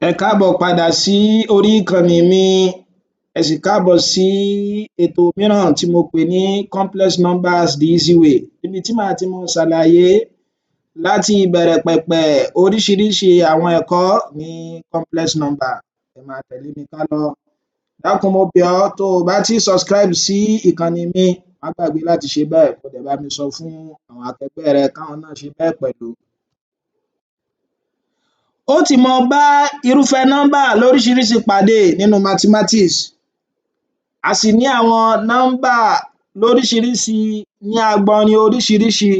Ẹ káàbọ̀ padà sí orí ìkànnì mi. Ẹ sì káàbọ̀ sí ètò mìíràn tí mo pè ní Complex Numbers the Easy Way, níbi tí màá ti máa ṣàlàyé láti ìbẹ̀rẹ̀ pẹ̀pẹ̀ oríṣiríṣi àwọn ẹ̀kọ́ ní complex number. Ẹ máa tẹ̀lé mi ká lọ. Dákun, mo bẹ̀ ọ́, tó o bá tíì subscribe sí ìkànnì mi, má gbàgbé láti ṣe bẹ́ẹ̀, kó dẹ̀ bá mi sọ fún àwọn akẹgbẹ́ rẹ káwọn náà ṣe bẹ́ẹ̀ pẹ̀lú. Ó ti máa bá irúfẹ́ nọ́mbà lóríṣiríṣi pàdé nínú mathematics. A sì ní àwọn nọ́mbà lóríṣiríṣi ní agbọnrin oríṣiríṣi.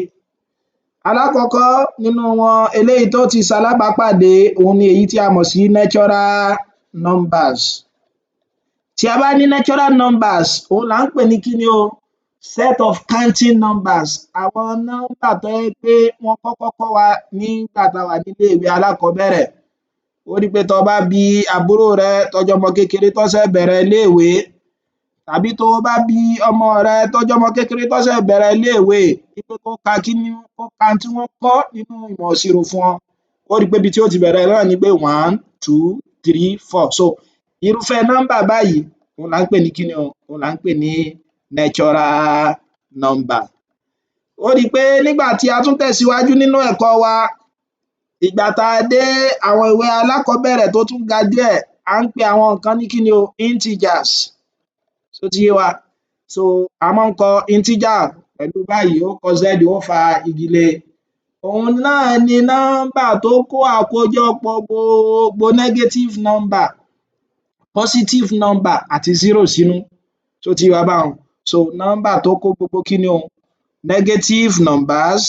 Alákọ̀ọ́kọ́ nínú wọn, eléyìí tó ti ṣalábàápàdé, òhun ni èyí tí a mọ̀ sí natural numbers. Tí a bá ní natural numbers, òhun là ń pè ní kíni o? Set of counting numbers, àwọn nọ́mbà tó jẹ́ pé wọ́n kọ́kọ́ kọ́ wa nígbà tá wà nílé ìwé alákọ̀ọ́bẹ̀rẹ̀. Ó rí pé tó bá bi àbúrò rẹ tó jẹ́ ọmọ kékeré tó ṣẹ̀ bẹ̀rẹ̀ ilé ìwé, tàbí tó bá bi ọmọ rẹ tó jẹ́ ọmọ kékeré tó ṣẹ̀ bẹ̀rẹ̀ ilé ìwé wípé kó ka kíni, kó ka ohun tí wọ́n kọ́ nínú ìmọ̀ ìṣirò fún ọ, ó rí pé ibi tí ó ti bẹ̀rẹ̀ náà ni pé one, two, three, four. So irúfẹ́ nọ́mbà báyìí, òhun là ń pè ní kíni o? Òhun là ń pè ní natural number. Ó rí pé nígbà tí a tún tẹ̀síwájú nínú ẹ̀kọ́ wa, ìgbà tá a dé àwọn ìwé alákọ̀ọ́bẹ̀rẹ̀ tó tún ga díẹ̀, à ń pe àwọn kan ní kíni o? Integers. Ṣó ti yé wa? So a máa ń kọ integer pẹ̀lú báyìí: ó kọ z, ó fa igi lé e. Òhun náà ni nọ́mbà tó kó àkójọpọ̀ gbogbo negative number, positive number àti zero sínú. Ṣó ti yé wa báhun? So nọ́mbà tó kó gbogbo kíni o? Negative numbers,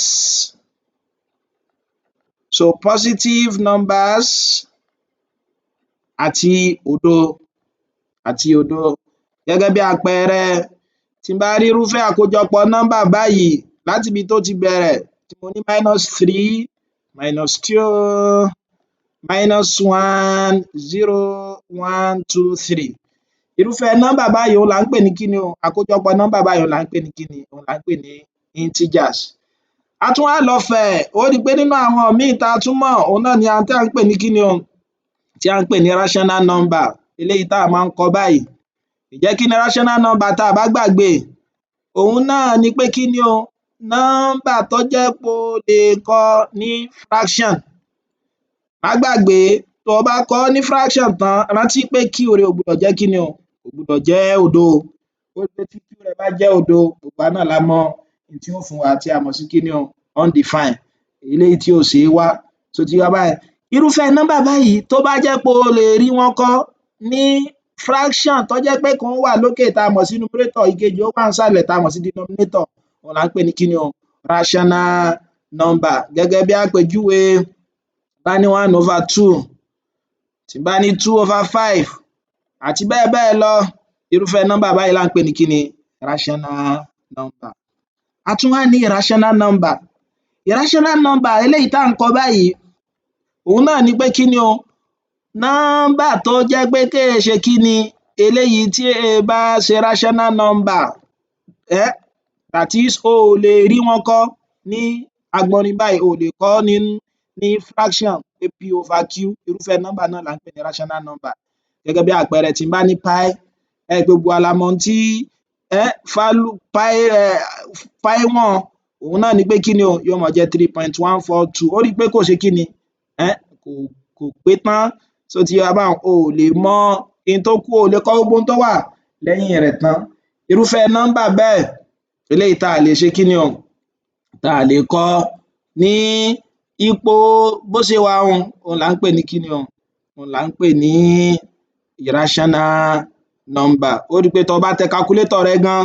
so positive numbers àti òdo, àti òdo. Gẹ́gẹ́ bí àpẹẹrẹ, tí n bá rí irúfẹ́ àkójọpọ̀ nọ́mbà báyìí láti ibi tó ti bẹ̀rẹ̀, tí mo ní minus three, minus two, minus one, zero, one, two, three, irúfẹ́ nọ́mbà báyìí, òhun là ń pè ní kíni o? Àkójọpọ̀ nọ́mbà báyìí, òhun là ń pè ní kíni? Òhun là ń pè ní integers. A tún wá lọ fẹ̀, ó rí pé nínú àwọn míì tá a tún mọ̀, òhun náà ni tí à ń pè ní kíni o? Tí à ń pè ní rational number, eléyìí tá a máa ń kọ báyìí. Ǹjẹ́ kí ni rational number? Tá a bá gbàgbé, òhun náà ni pé kíni o? Nọ́mbà tó jẹ́ pé o lè kọ ní fraction. Má gbàgbé, tó o bá kọ ní fraction tán, rántí pé q rẹ ò gbọdọ̀ jẹ́ kíni o? Kò gbọdọ̀ jẹ́ òdo. Ó rí pé tí q rẹ bá jẹ́ òdo, gbogbo wa náà la mọ ohun tí ó fún wa, tí a mọ̀ sí kíni o? Undefined, eléyìí tí ò ṣeé wá. Ṣó ti yé wa báyẹn? Irúfẹ́ nọ́mbà báyìí, tó bá jẹ́ pé o lè rí wọn kọ ní fraction tó jẹ́ pé ìkan wà lókè tá a mọ̀ sí numerator, ìkejì ó wà nísàlẹ̀ tá a mọ̀ sí denominator, òhun là ń pè ní kíni o? Rational number. Gẹ́gẹ́ bí àpèjúwe, bá ní one over two, tí n bá ní two over five àti bẹ́ẹ̀ bẹ́ẹ̀ lọ, irúfẹ́ nọ́mbà báyìí là ń pè ní kíni? Rational number. A tún wá ní irrational number. Irrational number eléyìí tá à ń kọ báyìí, òhun náà ni pé kíni o? Nọ́mbà tó jẹ́ pé kéè ṣe kíni, eléyìí tí è bá ṣe rational number, that is, o ò lè rí wọn kọ ní agbọnrin báyìí, o ò lè kọ ní fraction pé p over q. Irúfẹ́ nọ́mbà náà là ń pè ní rational number. Gẹ́gẹ́ bí àpẹẹrẹ, tí n bá ní pi, ẹ rí pé gbogbo wa la mọ ohun tí value pi pi wọ̀n. Òhun náà ni pé kíni o? Yóò máa jẹ́ 3.142. Ó rí pé kò ṣe kíni, kò pé tán. Ṣó ti yé wa báhun? O ò lè mọ in tó kù, o ò lè kọ gbogbo ohun tó wà lẹ́yìn rẹ̀ tán. Irúfẹ́ nọ́mbà bẹ́ẹ̀, eléyìí tá a lè ṣe kíni o, tá a lè kọ ní ipò bó ṣe wà un, òhun là ń pè ní kíni o? Òhun là ń pè ní irrational number. Ó rí pé tó bá tẹ calculator rẹ gan,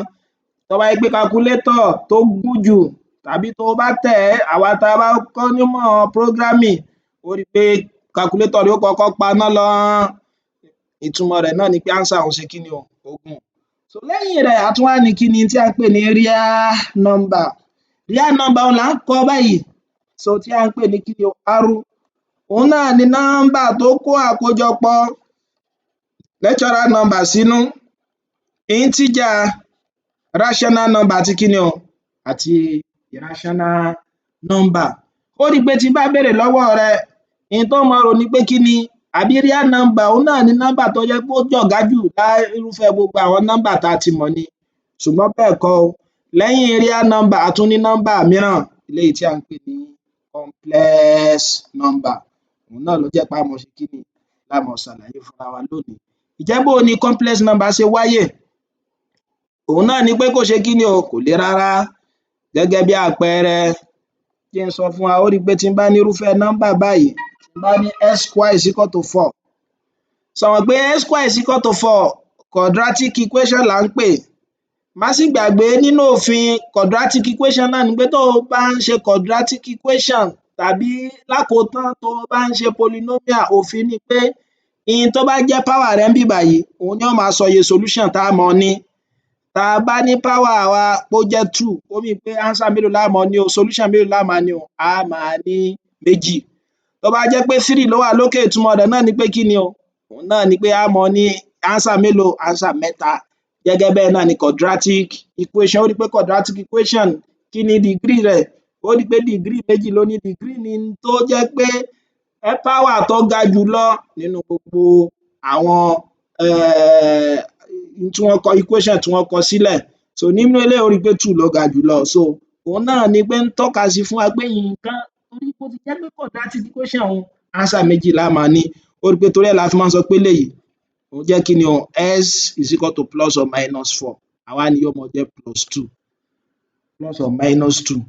tó bá jẹ́ pé calculator tó gùn jù, tàbí tó bá tẹ̀ ẹ́, àwa tá bá kọ́ nímọ̀ programming, ó rí pé calculator rẹ ó kọ́kọ́ paná lọ. Ìtumọ̀ rẹ̀ náà ni pé answer òun ṣe kíni o? Ó gùn. So lẹ́yìn rẹ̀, a tún wá ní kíni tí à ń pè ní real number. Real number, òun là ń kọ báyìí, so tí à ń pè ní kíni o? R. Òun náà ni nọ́mbà tó kó àkójọpọ̀ natural number sínú, integer, rational number àti kíni o? Àti irrational number. Ó rí pé tí n bá béèrè lọ́wọ́ rẹ, n tó máa rò ni pé kíni Àbí real number, òhun náà ni nọ́mbà tó jẹ́ pé ó jọ̀gá jù irúfẹ́ gbogbo àwọn nọ́mbà tá ti mọ̀ ni. Ṣùgbọ́n bẹ́ẹ̀ kọ́ o, lẹ́yìn real number, a tún ní nọ́mbà mìíràn eléyìí tí à ń pè ní complex number. Òhun náà ló jẹ́ pé á máa ṣe kíni, lá máa ṣàlàyé fúnra wa lónìí. Ǹjẹ́ bó ni complex number ṣe wáyé? Òhun náà ni pé kò ṣe kíni o, kò le rárá. Gẹ́gẹ́ bí àpẹẹrẹ, jẹ́ n sọ fún wa, ó rí pé tí n bá ní irúfẹ́ nọ́mbà báyìí, tí n bá ní x square is equal to four, ṣo mọ̀ pé x square is equal to four, quadratic equation là ń pè. Má sì gbàgbé, nínú òfin quadratic equation náà ni pé tó o bá ń ṣe quadratic equation tàbí lákòótán tó o bá ń ṣe polynomial, òfin ni pé in tó bá jẹ́ power rẹ̀ níbí báyìí, òun ni ó máa sọ iye solution tá máa ní. Tá a bá ní power wa ó jẹ́ two, ó mean pé answer mélòó lá máa ní o, solution mélòó lá máa ní o? Á máa ní méjì. Tó bá jẹ́ pé three ló wà lókè, ìtumọ̀ rẹ̀ náà ni pé kí ni o? Òun náà ni pé á máa ní answer mélòó? Answer mẹ́ta. Gẹ́gẹ́ bẹ́ẹ̀ náà ni quadratic equation. Ó rí pé quadratic equation, kí ni degree rẹ̀? Ó rí pé degree méjì ló ní. Degree ni tó jẹ́ pé power tó ga jù lọ nínú gbogbo àwọn tí wọ́n kọ, equation tí wọ́n kọ sílẹ̀. So nínú eléyìí, ó rí pé two ló ga jù lọ. So òun náà ni pé ń tọ́ka sí fún wa pé nǹkan torí bó ti jẹ́ pé quadratic equation un, answer méjì lá máa ní. Ó rí pé torí ẹ̀ la fi máa ń sọ pé eléyìí òun jẹ́ kí ni o? X is equal to plus or minus four, àwa ní yóò máa jẹ́ plus two, plus or minus two.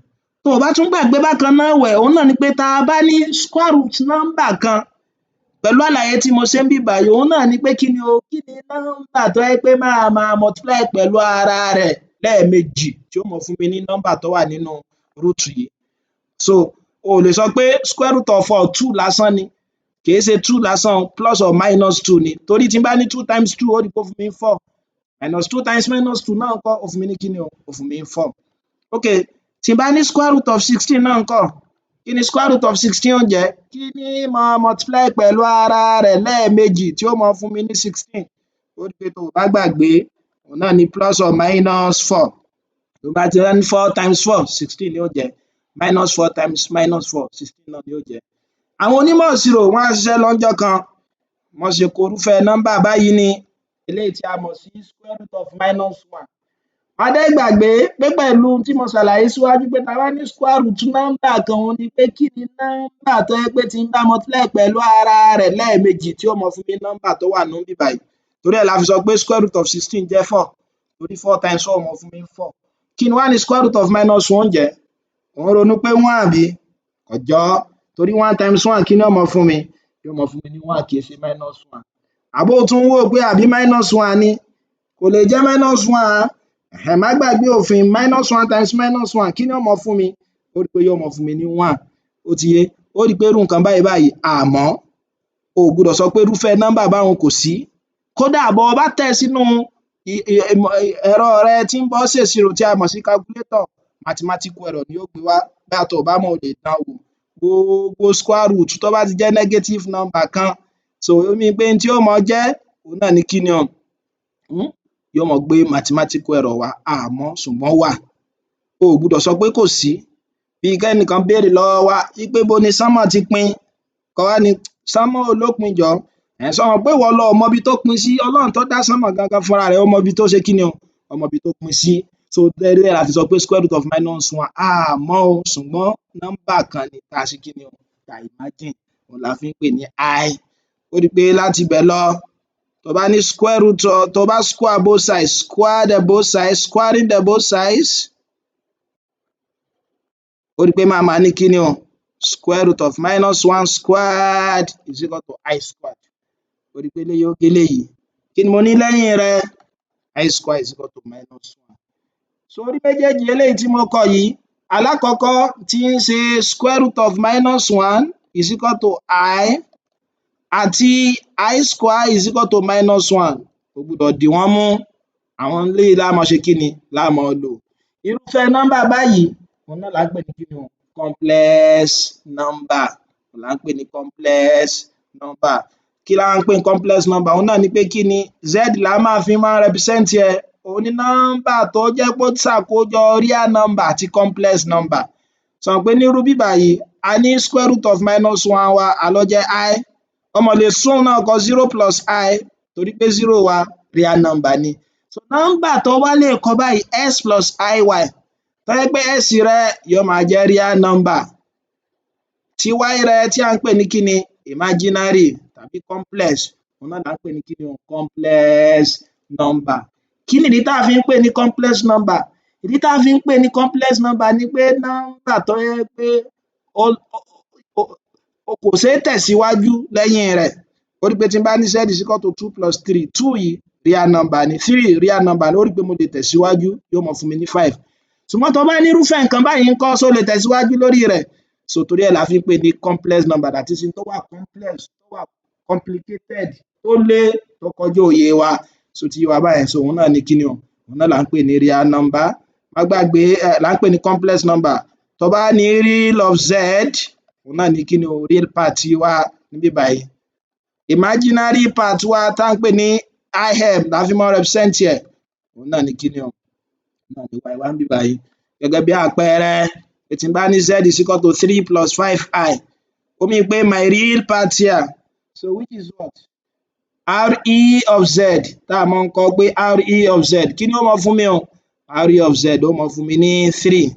Tó o bá tún gbàgbé bákan náà ẹ̀wẹ̀, òun náà ni pé tá a bá ní square root nọ́mbà kan, pẹ̀lú àlàyé tí mo ṣe níbí báyìí, òun náà ni pé kí ni o? Kí ni nọ́mbà tó jẹ́ pé máa máa multiply pẹ̀lú ara rẹ̀ lẹ́ẹ̀mejì tí ó máa fún mi ní nọ́mbà tó wà nínú root yìí? So o ò lè sọ pé square root of four, two lásán ni. Kì í ṣe two lásán o, plus or minus two ni, torí tí n bá ní two times two, ó rí pé ó fún mi ní four. Minus two times minus two náà ńkọ́? Ó fún mi ní kíni o? Ó fún mi ní four. Okay, tí n bá ní square root of 16 náà ńkọ́? Kí ni square root of 16 ó jẹ́? Kí ní máa multiply pẹ̀lú ara rẹ̀ lẹ́ẹ̀mejì tí ó máa fún mi ní 16? Ó rí pé tó o bá gbàgbé, òun náà ni plus or minus four. Tó bá ti ní four times four, 16 ni ó jẹ́. Minus four times minus four, 16 náà ni ó jẹ́. Àwọn onímọ̀ ìṣirò, wọ́n á ṣiṣẹ́ lọ́jọ́ kan, wọ́n ṣe kọ irúfẹ́ nọ́mbà báyìí ni eléyìí tí a mọ̀ sí square root of minus one. Má dẹ̀ gbàgbé pé pẹ̀lú tí mo ṣàlàyé síwájú pé tá bá ní square root nọ́mbà kan, òun ni pé kí ni nọ́mbà tó jẹ́ pé tí n bá multiply pẹ̀lú ara rẹ̀ lẹ́ẹ̀mejì tí ó máa fún mi ní nọ́mbà tó wà níbí báyìí? Torí ẹ̀ la fi sọ pé square root of 16 jẹ́ four, torí four times four máa fún mi ní four. Kí ni wá ní square root of minus one jẹ́? Ò ń ronú pé one, àbí? Kò jọ́, torí one times one, kí ni ó máa fún mi? Yóò máa fún mi ní one, kì í ṣe minus one. Àbó o tún ń wò pé àbí minus one ni? Kò lè jẹ́ minus one. Um má gbàgbé òfin minus one times minus one, kí ni ó máa fún mi? Ó rí pé yóò máa fún mi ní one. Ó ti yé? Ó rí pé irú nǹkan báyìí báyìí, a mọ̀. O ò gbudọ̀ sọ pé irúfẹ́ nọ́mbà báhun kò sí. Kódà bó o bá tẹ̀ sínú ẹ̀rọ rẹ tí ń bọ́ ṣèṣirò tí a mọ̀ sí calculator, mathematical error ni yóò gbé wá. Bóyá tó o bá mọ̀, o lè dán wò. Gbogbo square root tó bá ti jẹ́ negative number kan, so ó mean pé n tí ó máa jẹ́, òun náà ni kíni o? Yóò máa gbé mathematical error wá. A mọ̀, ṣùgbọ́n ó wà. O ò gbudọ̀ sọ pé kò sí. Bí kẹ́nìkan béèrè lọ́wọ́ wa wípé ibo ni sánmọ̀ ti pin, kó wá ní sánmọ̀ ò lópin. Jọ̀ọ́, um ṣó mọ̀ pé ìwọ lo mọ ibi tó pin sí? Ọlọ́run tó dá sánmọ̀ gangan fúnra rẹ̀, ó mọ ibi tó ṣe kíni o, ó mọ ibi tó pin sí. So torí ẹ̀ la fi sọ pé square root of minus one, a mọ̀ o, ṣùgbọ́n nọ́mbà kan ni tá ṣe kíni o, tá imagine, òun la fi ń pè ní i. Ó rí pé láti ibẹ̀ lọ, tó bá ní square root, tó bá square both sides, square the both sides, squaring the both sides, ó rí pé máa máa ní kíni o? Square root of minus one squared is equal to i squared. Ó rí pé eléyìí ó gé eléyìí. Kí ni mo ní lẹ́yìn rẹ̀? I square is equal to minus one. So orí méjèèjì eléyìí tí mo kọ yìí, alákọ̀ọ́kọ́ tí ń ṣe square root of minus one is equal to i àti i square is equal to minus one, o gbúdọ̀ dì wọ́n mú. Àwọn eléyìí lá máa ṣe kíni, lá máa lò. Irúfẹ́ nọ́mbà báyìí, òun náà là ń pè ní kíni o? Complex number là ń pè ní complex number. Kí la ń pè ní complex number? Òun náà ni pé kí ni? Z là máa fi máa ń represent ẹ̀. Òun ni nọ́mbà tó jẹ́ pé ó ṣàkójọ real number àti complex number. Ṣo mọ̀ pé nírú ibí báyìí, a ní square root of minus one wa, a ló jẹ́ i. O mọ̀ lè tún òun náà kọ, zero plus i, torí pé zero wa, real number ni. So nọ́mbà tó wá lè kọ báyìí, x plus iy, tó jẹ́ pé x rẹ yóò máa jẹ́ real number, tí y rẹ tí à ń pè ní kíni? Imaginary tàbí complex, òun náà là ń pè ní kíni o? Complex number. Kí nìdí tá fi ń pè ní complex number? Ìdí tá fi ń pè ní complex number ni pé nọ́mbà tó jẹ́ pé kò ṣeé tẹ̀síwájú lẹ́yìn rẹ̀. Ó rí pé tí n bá ní z is equal to two plus three, two yìí, real number ni, three, real number ni. Ó rí pé mo lè tẹ̀síwájú, yóò máa fún mi ní five. Ṣùgbọ́n tó bá ní irúfẹ́ nǹkan báyìí ńkọ́? Ṣó lè tẹ̀síwájú lórí rẹ̀? So torí ẹ̀ la fi ń pè ní complex number, that is, tó wà complex, tó wà complicated, tó lé, tó kọjá òye wa. Ṣó ti yé wa báyẹn? So òun náà ni kíni o? Òun náà là ń pè ní real number. Má gbàgbé, là ń pè ní complex number. Tó bá ní real of z, òun náà ni kíni o? Real part wa níbí báyìí. Imaginary part wa tá ń pè ní im, la fi máa ń represent ẹ̀, òun náà ni kíni o? Òun náà ni y wa níbí báyìí. Gẹ́gẹ́ bí àpẹẹrẹ, tí n bá ní z is equal to three plus five i, ó mean pé my real part here, so which is what? Re of z, tá a máa ń kọ pé re of z. Kí ni ó máa fún mi o? Re of z ó máa fún mi ní three.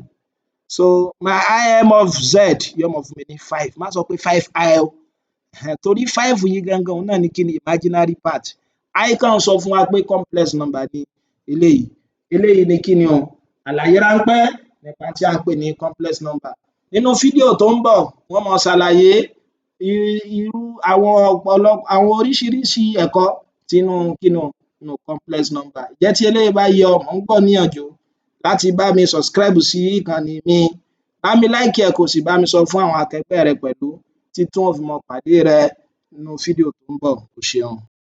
So my im of z yóò máa fún mi ní five. Má sọ pé five i o, torí five yìí gangan, òun náà ni kí ni? Imaginary part. I kàn sọ fún wa pé complex number ni eléyìí. Eléyìí ni kí ni o? Àlàyé ráńpẹ́ nípa tí à ń pè ní complex number. Nínú fídíò tó ń bọ̀, wọ́n máa ṣàlàyé irú àwọn ọ̀pọ̀lọpọ̀ àwọn oríṣiríṣi ẹ̀kọ́ tínú kínú nínú complex number. Ǹjẹ́ tí eléyìí bá yé ọ, mò ń gbà ọ́ níyànjú láti bá mi subscribe sí ìkànnì mi, bá mi like ẹ̀, kó sì bá mi sọ fún àwọn akẹgbẹ́ rẹ pẹ̀lú, títí tí wọ́n fi máa pàdé rẹ nínú fídíò tó ń bọ̀. O ṣeun.